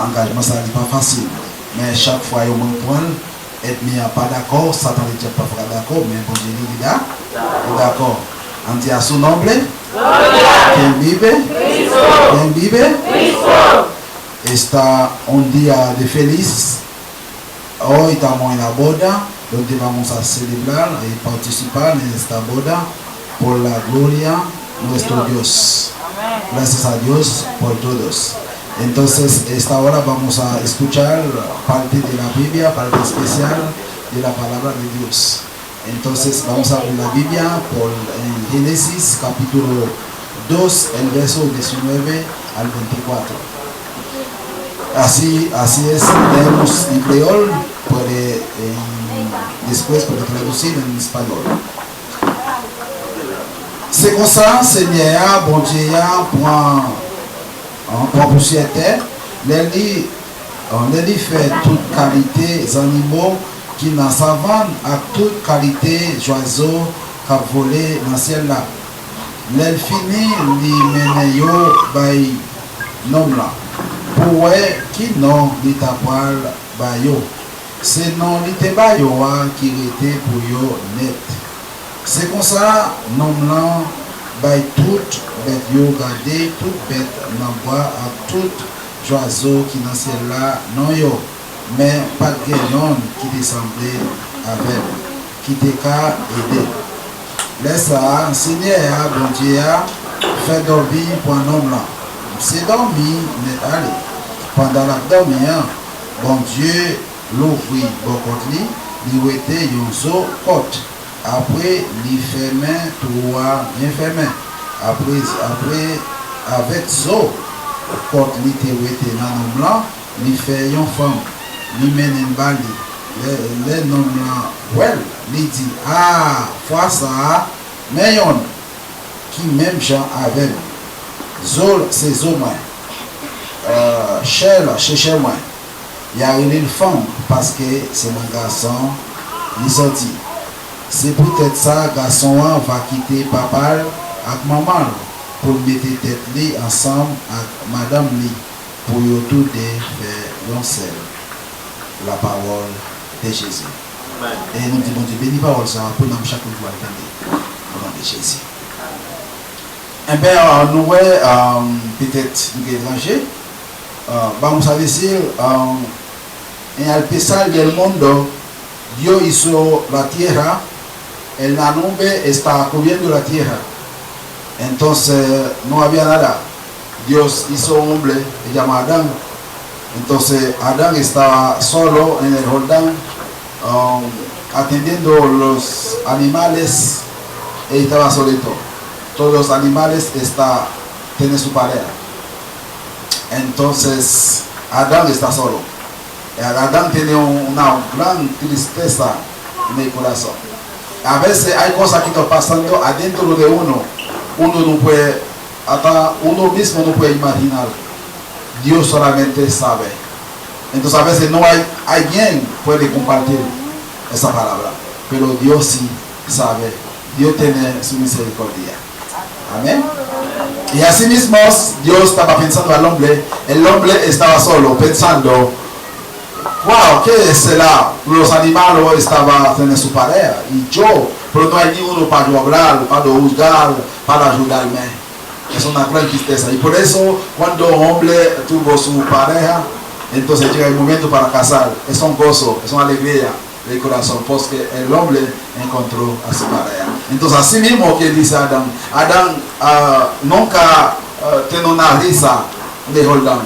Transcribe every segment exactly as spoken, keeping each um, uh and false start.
Angajman sa li pa fasil. Men chak fwa yo mwen pran l, ènmi an pa dakò, Satan ledyab pa fè dakò, men Bondye li, li da, li dakò. Ann di a su nombre. Quien vive, quien vive, está un día de feliz. Hoy estamos en la boda, donde vamos a celebrar y participar en esta boda por la gloria nuestro Dios. Gracias a Dios por todos. Entonces, esta hora vamos a escuchar parte de la Biblia, parte especial de la palabra de Dios. Entonces, vamos a abrir la Biblia por, en Génesis capítulo dos, el verso diecinueve al veinticuatro. Así, así es, leemos en creol, puede, eh, después puede traducir en español. Se konsa, Senyè a, Bondye a, pran, pran pousyè tè, lè li, lè li fè tout kalite zannimo ki nan savann ak tout kalite zwazo k ap vole nan syèl la. Lè l fini, li mennen yo bay nonm lan pou wè ki non li ta pral ba yo. Se non li te ba yo a ki rete pou yo nèt. Se konsa, nonm lan bay tout bèt yo gade, tout bèt nan bwa ak tout zwazo ki nan syèl la non yo, men pa t gen yonn ki te sanble avè l, ki te ka ede l. Lè sa a, Senyè a, Bondye a, fè dòmi pran nonm lan. Misye dòmi nèt ale. Pandan l ap dòmi an, Bondye louvri bò kont li, li wete yon zo kòt. Apre, li fèmen twou a byen fèmen. Apre, apre, avèk zo kòt li te wete nan nonm lan, li fè yon fanm. Li mennen l ba li. Lè, lè nonm lan wè l, li di, a, fwa sa a, men yonn ki menm jan avè m. Zo l se zo mwen, chè l se chè mwen. Y a rele l fanm, paske se nan gason li sòti. Se poutèt sa, gason an va kite papa l ak manman l pou l mete tèt li ansanm ak madanm li, pou yo toude fè yon sèl. La parole de Jésus. E nou di Bondye beni pawòl sa a pou nanm chak moun ki pral tande. O non de Jezi. Enben, nou wè, petèt nou gen etranje. Vamos a decir, en al pesar del mundo, Dios hizo la tierra, en la nube está cubriendo la tierra. Entonces, no había nada. Dios hizo hombre, se llama Adán. Entonces, Adán estaba solo en el Jordán, um, atendiendo los animales, él estaba solito. Todos los animales está, tienen su pareja. Entonces, Adán está solo. E Adán tiene un, una gran tristeza en el corazón. A veces hay cosas que están pasando adentro de uno, uno no puede, hasta uno mismo no puede imaginar. Dios solamente sabe. Entonces a veces no hay alguien puede compartir esa palabra, pero Dios sí sabe. Dios tiene su misericordia. Amén. Y asimismo Dios estaba pensando al hombre, el hombre estaba solo, pensando, wow, ¿qué será? Los animales estaban en su pareja, y yo, pero no hay ni uno para yo hablar, para yo juzgar, para ayudarme. Es una gran tristeza. Y por eso, cuando un hombre tuvo su pareja, entonces llega el momento para casar. Es un gozo, es una alegría del corazón, porque el hombre encontró a su pareja. Entonces, así mismo que dice Adán, Adán ah, nunca ah, tiene una risa de Jordán,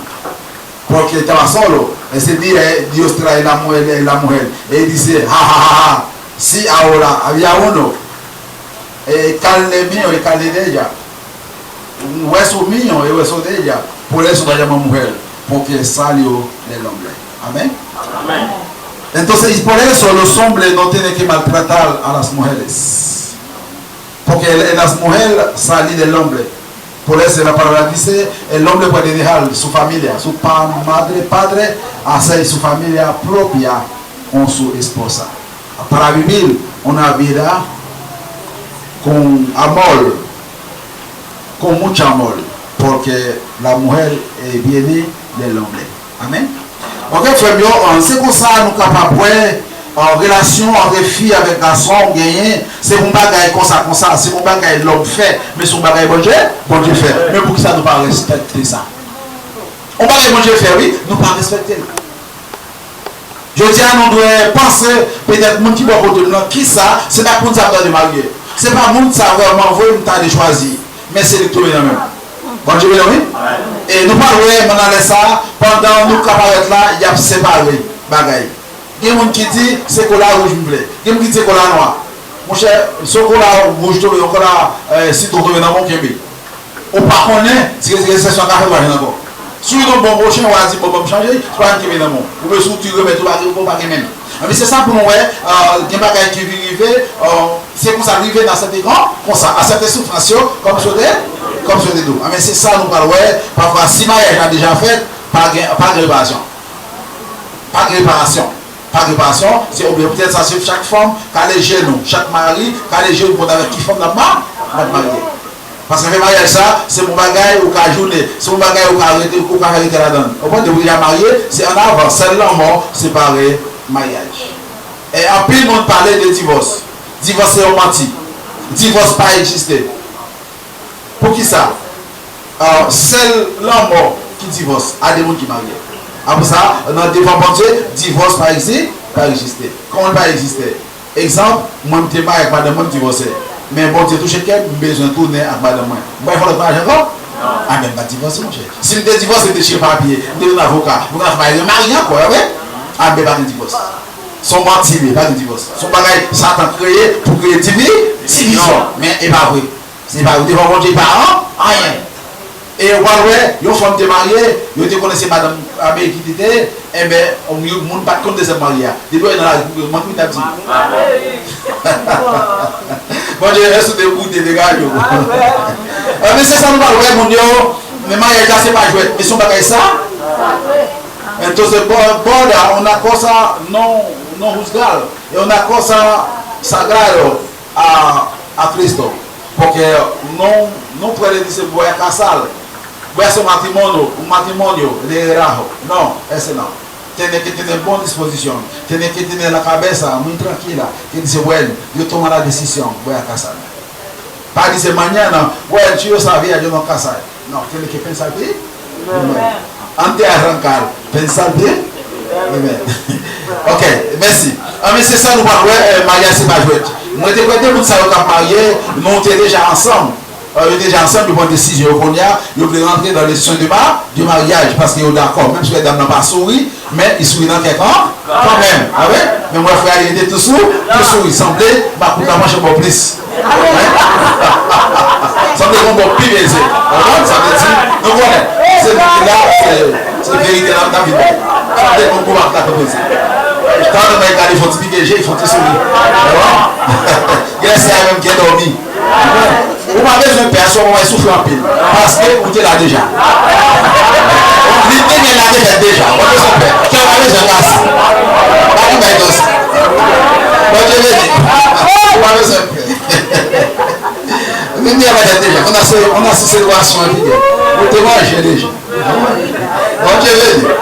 porque estaba solo. Ese día eh, Dios trae la mujer, eh, la mujer, y dice, ja, ja, ja, ja, sí, ahora había uno, eh, carne mío y carne de ella, hueso mío y hueso de ella, por eso la llama mujer, porque salió del hombre. Amén. Amén. Entonces, y por eso los hombres no tienen que maltratar a las mujeres. Porque el- las mujeres salen del hombre. Por eso la palabra dice, el hombre puede dejar su familia, su pa- madre, padre, hacer su familia propia con su esposa. Para vivir una vida con amor, con mucho amor, porque la mujer eh, viene del hombre. Amén. Ok, frè m yo, an, se konsa nou kapab wè, an, relasyon ant fi avèk gason genyen, se yon bagay konsa, konsa, se yon bagay lòm fè, men se yon bagay Bondye, Bondye fè. Men poukisa nou pa respekte sa? Yon bagay Bondye fè, wi, nou pa respekte l. Jodi a, nou dwe panse, petèt, moun ki bò kote m nan, kisa, se pa moun sa m ta dwe marye. Se pa moun sa vrèman vre m ta dwe chwazi. Men se li k tonbe nan men m. Bondye beni w, wi. E nou pral wè, m nan lè sa, pandan nou ka parèt la, y ap separe bagay. Gen moun ki di, se kola wouj m vle. Gen moun ki di, se kola nwa. Monchè, se yon kola wouj tonbe, yon kola, eh, sitwon tonbe nan men w, kenbe. Ou pa konnen si rezireksyon an ka fèt ou pa jwenn ankò. Si w gen yon bon pwochen, w a di, bon, ban m chanje, se pa yon kenbe nan men w. Oubyen si w tou remèt ou pa gen, ou pa gen menm. Anben, se sa pou nou wè, ah, gen bagay ki vin rive, ah, se konsa l rive n aksepte kon, konsa, aksepte soufrans yo, kòm si yo te, kòm si yo te dou. Anben, se sa nou pral wè, pafwa, si maryaj la deja fèt, pa gen, pa gen reparasyon. Pa gen reparasyon. Pa gen reparasyon, se oubyen poutèt sa, se chak fanm kale je nou, chak mari kale je nou pou konn avèk ki fanm l ap ma-, l ap marye. Paske fè maryaj sa, se yon bagay ou ka jounen, se yon bagay ou ka rete, ou ka fè rete ladan l. Ou konprann, depi w deja marye, se an avan, sèl lanmò separe maryaj. E anpil moun pale de divòs. Divòs se yon manti. Divòs pa egziste. Poukisa? Ah, sèl lanmò ki divòs a de moun ki marye. Apre sa, nan devan Bondye, divòs pa egzi-, pa egziste. Kòman l pa egziste? Egzanp, mwen m te marye ak madanm mwen, m divòse. Men Bondye touche kè m, m bezwen tounen ak madanm mwen. M pral fè lòt maryaj ankò? Anben, m pa t divòse, monchè. Si m te divòse, m te chire papye, m te jwenn avoka, m te marye, marye ankò, wi. Anben, pa gen divòs. Se yon manti li ye, pa gen divòs. Se yon bagay Satan kreye pou kreye divi-, divizyon. Men e pa vre. Se pa, devan Bondye, pa an-, anyen. E w pral wè, yon fanm te marye, yo te konnen se madanm Amerik li te ye, enben, yon moun pa t konn dezyèm marye a. Depi w nan lari, manti w t ap di. Bondye, èske w te koute, degaje w. Enben, se sa nou pral wè, moun yo. Men maryaj la, se pa jwèt, men se yon bagay sa. Entonces, por-, por ahora, una cosa no, no juzgar, y una cosa sagrado a, a Cristo. Porque no, no puede decir voy a casar, voy a hacer matrimonio, un matrimonio de relajo. No, ese no. Tiene que tener buena disposición, tiene que tener la cabeza muy tranquila, que dice, bueno, yo tomo la decisión, voy a casarme. Pa di se mañana, bueno, si yo sabía, yo no casar. Non, tiene que pensar bien. Amen. Antes de arrancar, pensar bien. Amen. Ok, mèsi. Anben, se sa nou pral wè, eh, maryaj se pa jwèt. Mwen te kwè de moun sa yo k ap marye, men yo te deja ansanm. Eh, yo te deja ansanm, yo pran desizyon yo kounye a, yo vle rantre dans les soins de ma-, de mariage, paske yo dakò. Menm si medam nan pa souri, men li souri nan kè kan, kanmenm. Amen. Men mwen frè a, li rete tou sou, tou souri. Sanble, makout la panche bò plis. Sanble gon bò pi byen se. Ou konprann? Sa vle di, nou konnen. Se nou ki la, se, se verite la, n ap vin. Sanble gon gwo ak la konpoze. Tan nan, men gade fon ti pike je, fon ti souri. Ou konprann? Gen lè se a menm ki endòmi. Ou konprann? Ou pa bezwen pè, aswè w ap soufri anpil. Paske ou te la deja. Li te gen la defèt deja. Ou pa bezwen pè. Kè w pa bezwen kase. Pa gen bagay konsa. Bondye beni. Ou pa bezwen pè. Vin byen avèk deja. On a se, on a se selebrasyon ki gen. Ou te manje deja. Bondye beni.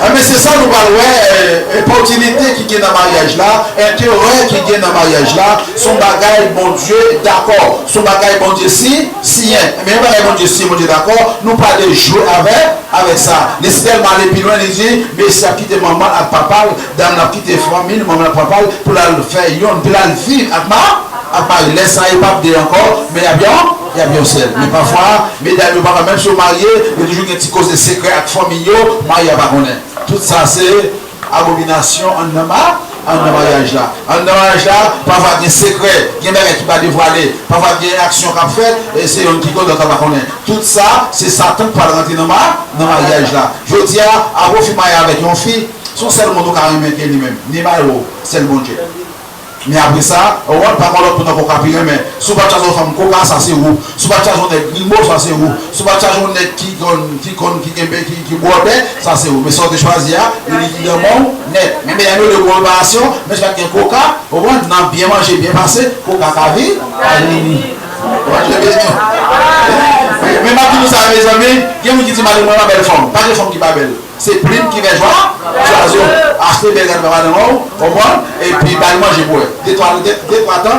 Enben, se sa nou pral wè, eh, opòtinite ki gen nan maryaj la, enterè ki gen nan maryaj la, se yon bagay Bondye dakò, se yon bagay Bondye si, siyen. Men yon bagay Bondye siyen, Bondye dakò, nou pa dwe jwe avèk, avèk sa. Lesyèl m ale pi lwen, li di, mesye ap kite manman l ak papa l, dam nan ap kite fanmi l, manman l ak papa l, pou l al fè yonn, pou l al viv ak ma-, ak mari. Lè sa, yo p ap de ankò, men y ap yon, y ap yon sèl. Men pafwa, medam yo pafwa, menm si yo marye, yo toujou gen ti koze sekrè ak fanmi yo, mari a pa konnen. Tout sa, se abominasyon anndan ma-, anndan maryaj la. Anndan maryaj la, pafwa gen sekrè, gen bagay ki pa devwale, pafwa gen aksyon k ap fèt, e se yonn ki konnen, lòt la pa konnen. Tout sa, se Satan k pral rantre nan ma-, nan maryaj la. Jodi a, apre w fin marye avèk yon fi, se yon sèl moun ou ka renmen ke li menm. Ni mari w, sèl Bondye. Men apre sa, ou konprann, pa gen lòt moun ankò w ka pi renmen. Si w pa t chache yon fanm koka, sa se ou. Si w pa t chache yon nèg grimo, sa se ou. Si w pa t chache yon nèg ki konn, ki konn, ki genbe, ki, ki bwòdè, sa se ou. Men sa w te chwazi a, e li ki nan men w nèt. Men medam yo, lè yo gon reparasyon, men si pa t gen koka, ou konprann, nan byen manje, byen pase, koka ka vi-, ka vini. Bondye beni w. Men m ap di nou sa, mezanmi, gen moun ki di, "Madanm mwen pa bèl fanm." Pa gen fanm ki pa bèl. Se plim ki fè jwa, zwazo. Achte bèl gad papa nan men w, konprann? Epi ba l manje pou wè. De twa, de, de twa tan.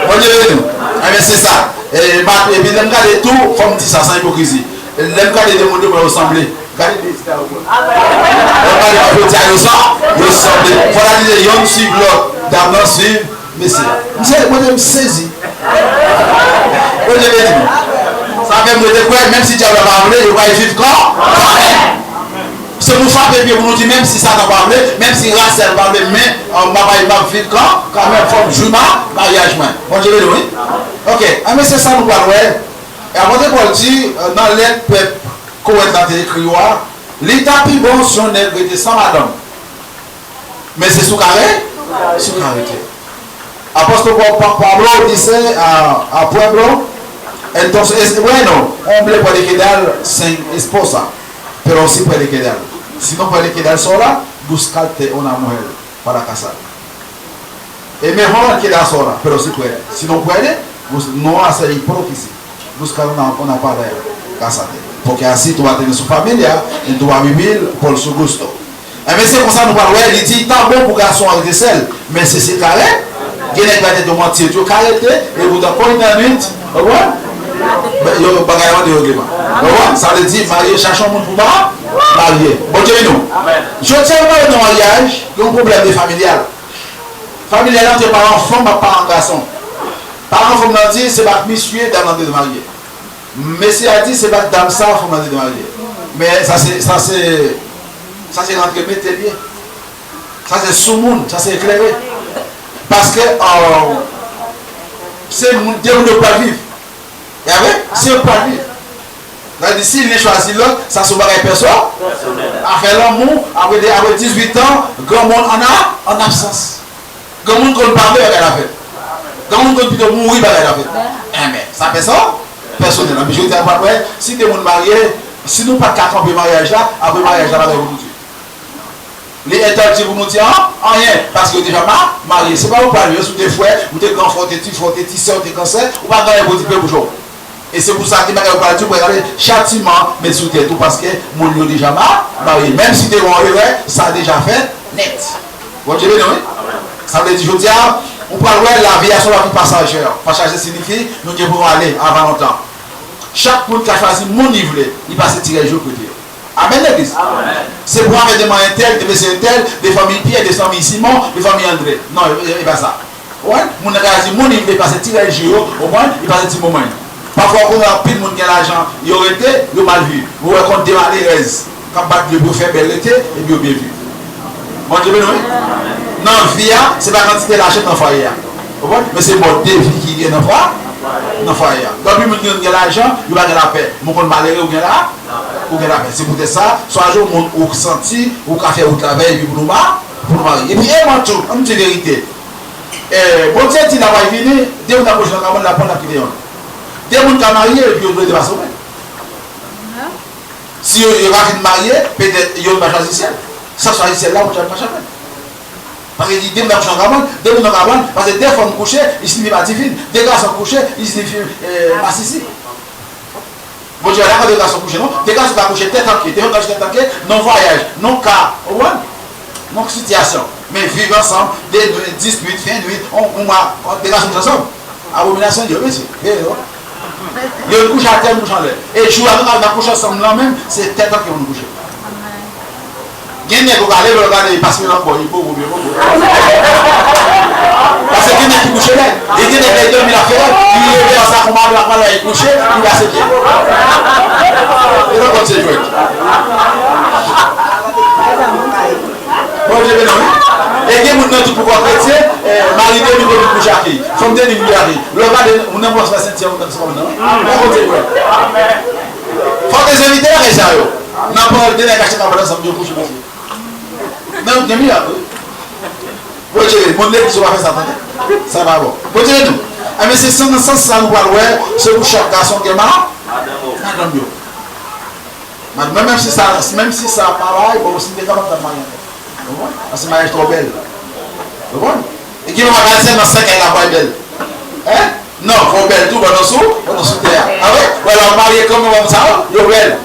Bondye beni nou. Enben, se sa. E, ma-, epi lè m gade tou, fò m di sa san ipokrizi. Lè m gade de moun yo, mwen yo sanble. Gade de ti a yo. Lè m gade yo, yo san-, yo sanble. Fò la di de yonn swiv lòt. Dam nan swiv. Mesye, m se, mwen menm sezi. Bondye beni nou. Sa fè m rete kwè, menm si dyab la pa vle, yo pral viv kan, kanmenm. Se pou frape pye pou nou di, menm si Satan pa vle, menm si Rachel pa vle, men, euh, m ap, m ap viv kan, kanmenm, fò m jwi ma, maryaj mwen. Bondye beni nou, wi. Ok, enben se sa nou pral wè. E apot Pòl di, euh, nan lèt pèp Korent la te ekri yo a, li ta pi bon si yon nèg rete san madanm. Men se sou kare, sou kare te. Apóstol Pa-, Pa-, Pablo dice a, a pueblo, entonces es bueno, hombre puede quedar sin esposa, pero si puede quedar. Si no puede quedar sola, búscate una mujer para casar. Es mejor quedar sola, pero si puede. Si no puede, bus-, no hace hipócrisis. Buscar una, una pareja, cásate. Porque así tú vas a tener su familia y tú vas a vivir por su gusto. Enben, se konsa nou pral wè, li di, ta bon pou gason an rete sèl, men se, se kare, gen nèg la tèt yo manti, yo ka rete, e poutan, konn nan nwit, ou konprann? Yo, bagay la mande yo regleman. Ou konprann? Sa vle di, marye, chache yon moun pou ma-, marye. Bondye beni nou. Jodi a, nou pale nan maryaj, gen yon pwoblèm de familyal. Familyal ant paran fanm ak paran gason. Paran fanm nan di, se pa ak misye, dam nan te marye. Mesye a di se pa dam sa fanm nan te marye. Men sa se, sa se, sa se rantre mete l ye. Sa se soumoun, sa se eklere. Paske, euh, se moun, de moun yo pral viv. E apre, se yo pral viv. Sa vle di, si li chwazi lòt, sa se yon bagay pèso-, afè lanmou, apre de, apre dizuit an, granmoun an a, an absans. Granmoun konn pa vle bagay la fèt. Granmoun konn pito mouri bagay la fèt. Enben, sa pèsonèl. Pèsonèl. Anpi jodi a, pa kwè, si de moun marye, si nou pa t ka kanpe maryaj la, apre maryaj la, bagay pou nou di. Li entèdi pou nou di an-, anyen, paske yo deja ma-, marye. Se pa ou pral yo, si w te frè, ou te gran frè, ou te ti frè, ou te ti sè, ou te gran sè, ou pa gen anyen pou di pèp ou cho. E se pou sa, gen bagay ou pral di, ou pral gade chatiman met sou tèt ou, paske moun yo deja ma-, marye. Menm si te gen yon erè, sa deja fèt nèt. Bondye beni w, wi. Sa vle di, jodi a, ou pral wè lavi a se yon lavi pasajè. Pasajè siyifi, nou gen pou nou ale, avan lontan. Chak moun ka chwazi moun li vle, li pase ti rès yo kote yo. Amèn, legliz. Se pou afè de manman entèl, de mesye entèl, de fanmi Pyè, de fanmi Simon, de fanmi Andre. Non, e, e, e pa sa. Ou konprann? Moun nan ka chwazi moun li vle, pase ti rès jou yo, ou konprann? Li pase ti moman yo. Pafwa, ou konnen anpil moun gen lajan, yo rete, yo mal viv. Ou wè konn de malerèz k ap bat dlo pou yo fè bèl rete, epi yo byen viv. Bondye beni w, wi. Nan vi a, se pa kantite lajan k nan fwaye a. Ou konprann? Men se mòd de vi ki gen nan fwa-, nan fwaye a. Gen anpil moun ki konn gen lajan, yo pa gen lapè. Men ou konn malere, ou gen la, ou gen lapè. Se poutèt sa, chwazi yon moun ou santi ou ka fè wout la avè l, epi pou nou ma-, pou nou marye. Epi, e mwen tou, ann di verite. Eh, Bondye di l ap vini, de moun ap pwoche nan kabann, l ap pran, l ap kite yon. De moun ka marye, epi yo dwe depase w menm. Si yo, yo pa fin marye, petèt, youn va chwazi syèl. Sa chwazi syèl la, ou chwazi mache avè l. Paske di, de moun ap kouche nan kabann, de moun nan kabann, paske de fanm kouche, li siyifi pa diven, de gason kouche, li siyifi, eh, masisi. Bondye pa dakò de gason kouche, non. De gason ka kouche tèt anke, de fanm ka kouche tèt anke, nan vwayaj, nan ka, ou konprann? Nan sitiyasyon. Men viv ansanm, de nwit, dis nwit, ven nwit, on, on mwa, de gason kouche ansanm. Abominasyon Dye, mesye. Veye, wi. Youn kouche atè, youn kouche anlè. E jou a nou ka, n ap kouche ansanm lan menm, se tèt anke pou nou kouche. Gen nèg ou ka leve, ou gade, li pa simen nan kò, li bobo, byen bobo. Paske gen nèg ki kouche lè. E gen nèg lè li dòmi, l ap fè rèv. Li leve, sa kòman, l ap pale, li kouche, li pase pye. E nan kòt se jwèt. Bondye beni w, wi. E gen moun nan tout poukò kretyen, eh, mari de li, de li kouche ak li. Fanm de li, li kouche ak li. Lè w gade, moun nan pran sou senti, moun nan se kòm nan. Nan kote, wi. Fò w te envite bagay sa yo. Nan pawòl de nèg achte kabann ansanm, yo kouche, mesye. Nan, gen mirak, wi. Bondye, moun legliz yo pa fè sa, tande. Sa pa bon. Bondye beni w. Enben, se san, nan sans sa nou pral wè, se pou chak gason gen ma-, madanm yo. Mwen, menm si sa, menm si sa pa bay, bon, si m te kapab, m t ap marye ankò. Ou konprann? Paske maryaj twò bèl. Ou konprann? E ki mama pral sèlman sèkèy la pral bèl. Hein? Non, fò w bèl tou pandan w sou, pandan w sou tè a. Ah wi? Wè, lè w marye kanmenm, wè, sa yo, yo bèl.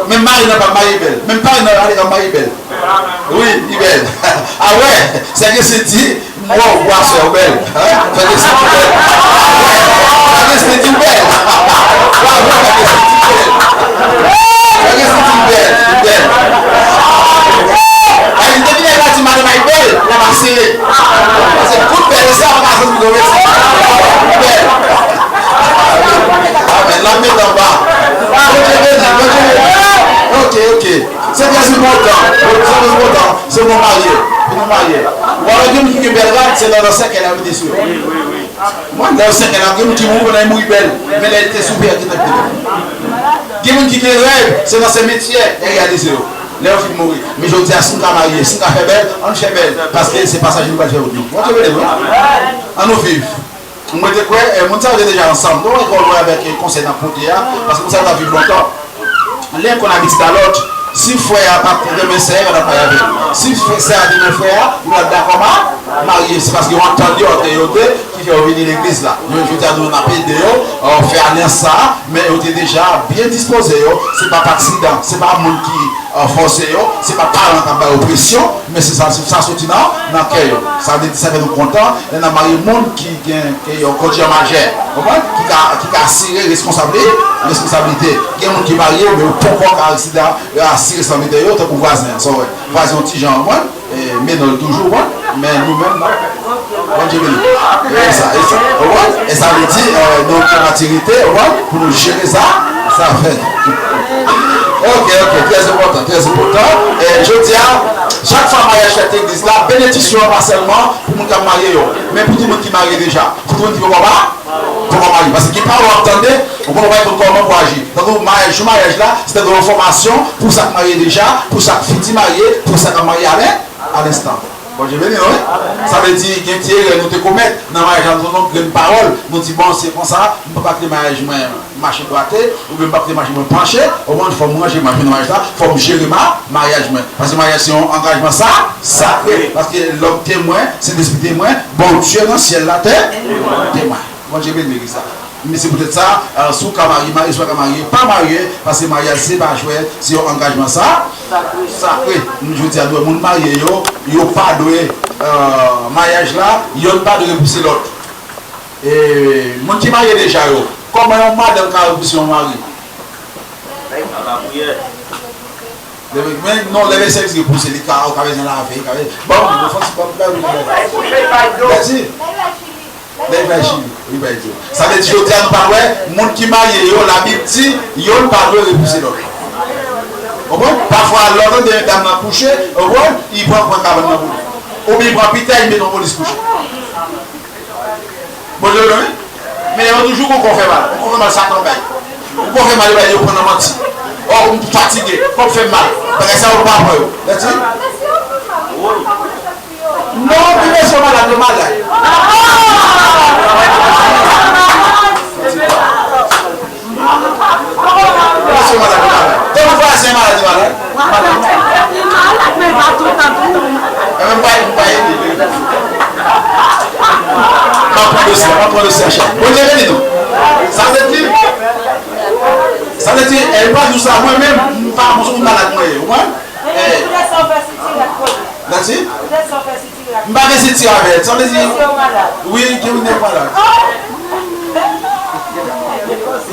Menm mari nan pa marye bèl. Menm paran nan ale ka marye bèl. Wi, li bèl. A wè, sè ke se di, wow, bwa sè, ou bèl. Hein? Sè ke se di bèl. Sè ke se di bèl. Bravo, sè ke se di bèl. Sè ke se di bèl, li bèl. Ay, depi nèg la di madanm ay bèl, la pa sere. Paske kout bèl sa, pa ka santi gwo mesi. Bèl. Amèn. L ap met anba. Bondye beni, Bondye beni. Ok, ok. Se trè enpòtan. Se trè enpòtan. Se bon marye. Pou nou marye. Ou wè gen moun ki gen bèl rad, se nan sèkèy la vini sou yo. Mwen, nan sèkèy la, gen moun ki mouri pandan yo mouri bèl. Men lè yo te sou pè, yo te bèl. Gen moun ki gen rèv, se nan semetyè, yo reyalize yo. Lè yo fin mouri. Men jodi a, si n ka marye, si n ka fè bèl, ann fè bèl. Paske se pasaje nou pral fè wout nou. Bondye beni nou. Ann nou viv. Mwen te kwè, eh, moun sa yo te deja ansanm. Nou wè kòman avèk, eh, konsèy n ap pote a, paske moun sa yo t ap viv lontan. L'un connaît l'habitude à l'autre. Si frè a pa t renmen sè a, yo pa t ap marye avè l. Si frè, sè a te renmen frè a, yo pa t dakò ma-, marye. Se paske yo antann yo antre yo de ki fè yo vini legliz la. Yo, jodi a, nou, n ap ede yo, eh, fè alyans sa a, men yo te deja byen dispoze yo. Se pa pa aksidan, se pa moun ki, eh, fòse yo, se pa paran k ap ba yo presyon, men se sa, se sa soti nan, nan kè yo. Sa vle di, sa fè nou kontan lè n ap marye moun ki gen, ke yon kondisyon majè, konprann? Ki ka, ki ka asire responsabli-, responsablite. Gen moun ki marye, men yo poko ka asire, asire responsablite yo, tankou vwazen an, sa w wè. Vwazen yon ti jan, konprann? E, menòl toujou, konprann? Men nou menm, non. Bondye beni. E sa, e sa, konprann? E sa vle di, eh, nou gen matirite, konprann? Pou nou jere sa, sa fèt. Ok, ok, trè enpòtan, trè enpòtan. E jodi a, chak fwa maryaj fèt legliz la, benediksyon an pa sèlman pou moun k ap marye yo, men pou tout moun ki marye deja, pou tout moun ki poko pa, poko marye. Paske gen pawòl w ap tande, ou poko pa konn kòman pou aji. Tankou maryaj, jou maryaj la, se tankou yon fòmasyon pou sa k marye deja, pou sa k fiti marye, pou sa k ap marye a lè, a lenstan. Bondye beni nou, wi. Sa vle di, gen ti erè nou te komèt nan maryaj la, nou te yon grenn pawòl, nou di, bon, se konsa, m p ap kite maryaj mwen mache dwate, oubyen m p ap kite mache mwen panche, ou konprann, fò m ranje maryaj mwen nan maryaj la, fò m jere ma-, maryaj mwen. Paske maryaj se yon angajman sa, sakre. Paske lòm temwen, Sentespri temwen, Bondye nan syèl la te-, temwen. Bondye beni legliz la. Men se poutèt sa, eh, si w ka marye, marye, si w pa ka marye, pa marye, paske maryaj se pa jwèt, se yon angajman sa, sakre. M jodi a, nou wè moun marye yo, yo pa dwe, eh, maryaj la, yonn pa dwe repouse lòt. E moun ki marye deja yo, kòman yon madanm ka repouse yon mari? Lè, men non, lè mesye repouse, li ka, ou ka bezwen lave, ka bezwen, bon, bon, fòs, bon, bon, bon. Mèsi. Lè bay chili, li bay di. Sa vle di, jodi a, nou pa wè, moun ki marye yo, Labib di, yonn pa dwe repouse lòt. Konprann? Pafwa, lè w tande medam nan kouche, konprann, li pran, pran kabann nan pou li. Oubyen li pran pitèy, li met yon polis kouche. Bondye beni, wi. Men yo toujou gon kò fè mal. Yon kò fè mal, Satan bay. Yon kò fè mal, yo bay, yo pran nan manti. Ò, m fatige, kò fè m mal. Bagay sa yo pa pran yo. Lè di? Non, pi mesye malad, yo malad. Mesye malad, yo malad. Tout vwazen malad, yo malad. Li malad, men pa toutan, toutan. E men, m pa, m pa ede. M ap pran dosye, m ap pran dosye a chak. Bondye beni nou. Sa vle di, sa vle di, e, pa di sa, mwen menm, m pa, m se yon malad mwen ye, ou konprann? E, lè di? M pa gen senti avè l. Sa vle di, wi, gen moun nèg malad.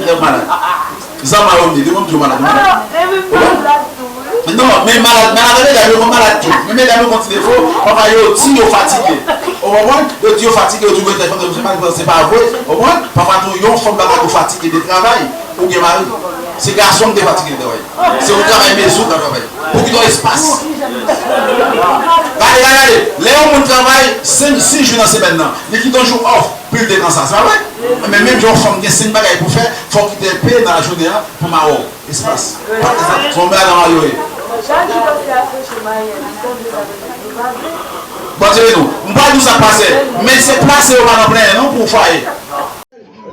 Nèg malad. Zanma yo vini, depi m di yo malad, yo malad. Non, men malad, malad, medam yo konn malad tou. Men medam yo konn ti defo, pafwa yo di yo fatige. Ou konprann? Yo di yo fatige, yo di yo gen telefòn, se pa, se pa vre. Ou konprann? Pafwa tou, yon fanm pa ka tou fatige de travay, ou gen mari. Se gason ki te fatige de travay. Se ou travay, men sou ka travay. Pou kite yon espas. Gade, gade, gade. Lè yon moun travay senk, sis jou nan semèn nan, li kite yon jou off, pou l dekanse. Se pa vre? Men menm jan yon fanm gen senk bagay pou fè, fò w kite enpe nan lajounen an pou mari w. Espas. Pa egzanp, se yon madanm marye w ye. Bondye beni w. M pa di w sa k pase, men se plase yo pa nan plenyen non pou fwaye.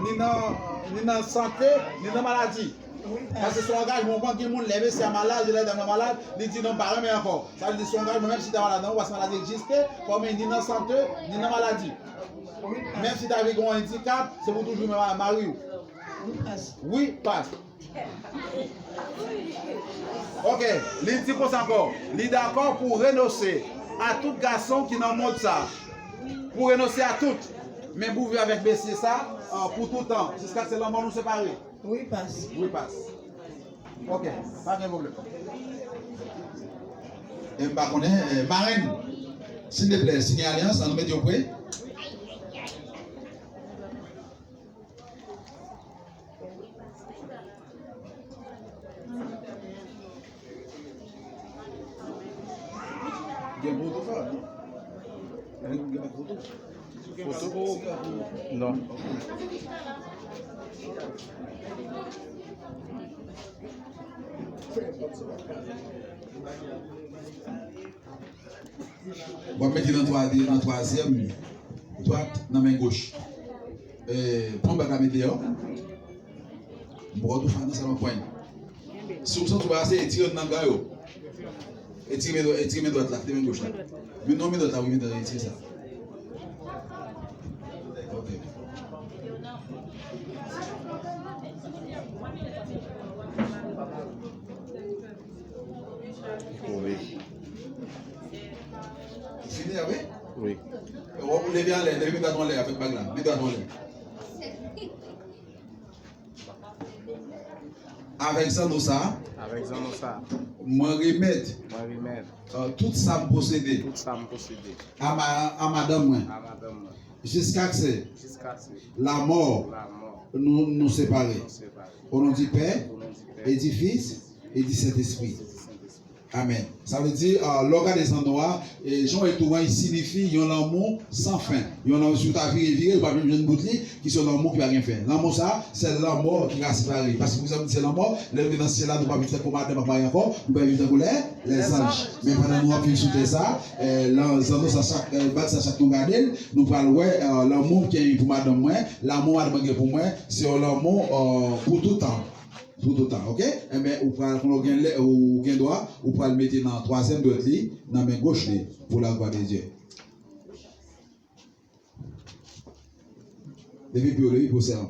Ni nan, ni nan sante, ni nan maladi. Paske se yon angajman, ou konn gen moun, lè mesye a malad, lè dam nan malad, li di non, m pa renmen ankò. Sa vle di se yon angajman, menm si ta malad, non, paske maladi egziste, fò w ni nan sante, ni nan maladi. Menm si ta vin gen yon andikap, se pou toujou renmen ma-, mari w. Wi, pas. Ok, li di konsa ankò, li dakò pou renonse a tout gason ki nan mond sa. Pou renonse a tout. Men pou viv avèk mesye sa, ah, pou tout tan, jiskaske lanmò nou separe. Wi, pas. Wi, pas. Ok, pa gen pwoblèm. E m pa konnen, eh, marenn, silvouplè, siyen alyans, an nou mete yo pre. Gen foto sa, non? Gen foto? Foto? Non. W ap mete nan twa-, nan twazyèm dwat nan men goch. Eh, pran bag la mete deyò. M poko tou fè nan sa m ap pran. Si w santi w pa ase, etire nan bra yo. Etire men, etire men dwat la, kite men goch la. Men non, men dwat la, wi, men dwat la, etire sa. Ok. Wi. Ou fini a, wi? Wi. Ou leve anlè, leve men dwat ou anlè avèk bag la. Men dwat ou anlè. Avèk zanno sa a. Avèk zanno sa a. Mwen remèt. Mwen remèt. Euh, tout sa m posede. Tout sa m posede. A ma-, a madanm mwen. A madanm mwen. Jiskaske. Jiskaske. Lamò. Lamò. Nou, nou separe. Nou separe. O non di Pè. O non di Pè. E di Fis. E di Sentespri. E di Sentespri. Amèn. Sa vle di, ah, lè w gade zanno a, e, jan w wè tou an, li siyifi yon lanmou san fen. Yon lanmou, si w ta vire, vire, ou p ap janm jwenn bout li, ki se yon lanmou ki pa gen fen. Lanmou sa, se lanmò ki ka separe. Paske pou sa m di se lanmò, lè nou te nan syèl la, nou p ap viv tankou madanm ak mari ankò, nou pral viv tankou lè, lèzanj. Men pandan nou ap viv sou tè sa, eh, lan-, zanno sa, chak, eh, bag sa, chak nou gade l, nou pral wè, eh, lanmou m gen pou madanm mwen, lanmou madanm mwen gen pou mwen, se yon lanmou, eh, pou tout tan. Pou tout tan, ok? Enben, ou pral, kounye a w gen lè, ou gen dwa, ou pral mete nan twazyèm dwèt li, nan men goch li, pou la gloire de Dieu. Leve pye w, leve pye w, sè an.